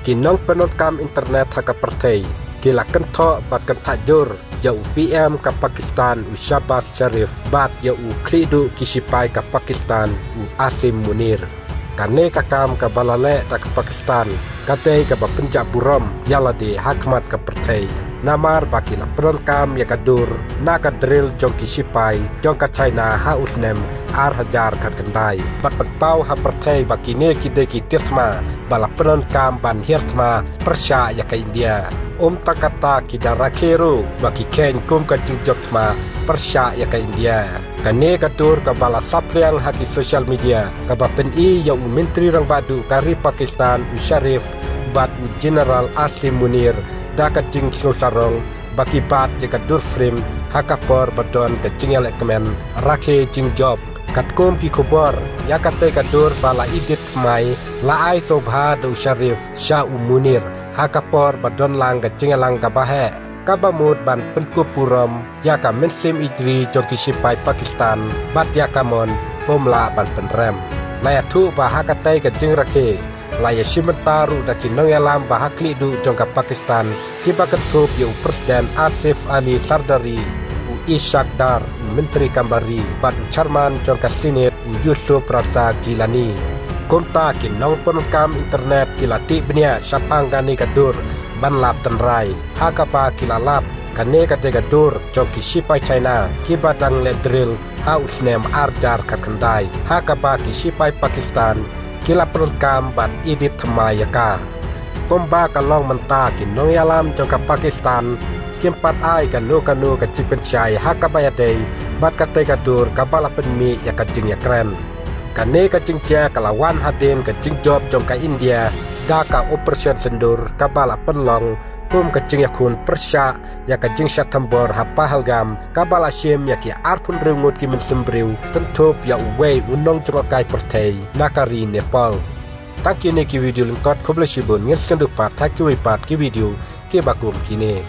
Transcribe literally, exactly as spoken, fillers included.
Ki nongpyndonkam internet ha ka pyrthei ki la kynthoh bad kynthah jur ïa u P M ka Pakistan u Shehbaz Sharif bad ïa u khlieh duh ki sipai ka Pakistan u Asim Munir. Kane ka kam kaba la leh da ka Pakistan ka dei kaba pynjah burom ïa lade ha khmat ka pyrthei, namar ba ki la pyndonkam ïa ka dur na ka drill jong ki sipai jong ka China ha u snem ar hajar khatkhyndai, bad pynpaw ha pyrthei ba kine ki dei ki tiar thma ba la pyndonkam ban hiar thma pyrshah ïa ka India. Ym tang kata, ki da rakhe ruh ba ki kheiñ kum ka jingjop thma pyrshah ïa ka India. Kane ka dur kaba la saphriang ha ki social media kaba pyni ïa u Myntri Rangbah Duh ka ri Pakistan u Sharif bad u General Asim Munir da ka jingsngewsarong ba ki bat ïa ka dur frame ha ka por ba don ka jingïalehkmen rakhe jingjop. Katkum ki khubor, ïa katei ka dur ba la edit thymmai la ai sngewbha da u Sharif sha u Munir ha ka por ba don lang ka jingïalang kaba heh, kaba mut ban pynkup burom ïa ka mynsiem ïeit ri jong ki sipai Pakistan bad ïa ka mon bym lah ban pynrem. La ïathuh ba ha katei ka jingrakhe la ïashim bynta ruh da ki nongïalam ba ha khlieh duh jong ka Pakistan kiba kynthup ïa u President Asif Ali Zardari, u Ishaq Dar, u Myntri Kam Ri bad u Chairman jong ka Senate u Yusuf Raza Gilani. Kumta ki nongpyndonkam internet ki la tih bniah shaphang kane ka dur ban lap tynrai, ha kaba ki la lap kane ka dei ka dur jong ki sipai China kiba dang leh drill ha u snem ar hajar khatkhyndai, ha kaba ki sipai Pakistan ki la pyndonkam bad edit thymmai ïa ka. Kumba ka long mynta, ki nongïalam jong ka Pakistan kim pat ai kano kano ka jingpynshai ha kaba ïadei bad katei ka dur kaba la pynmih ïa ka jingïakren. Kane ka jingjia ka la wan hadien ka jingjop jong ka India da ka Operation Sindoor kaba la pynlong kum ka jingïakhun pyrshah ïa ka jingshah thombor ha Pahalgam kaba la shim ïa ki arphew hynriew ngut ki mynsiem briew, kynthup ïa uwei u nongjngohkai pyrthei na ka ri Nepal. Tang kine ki video lyngkot, khublei shibun, ngin sa ïakynduh pat ha kiwei pat ki video kiba kum kine.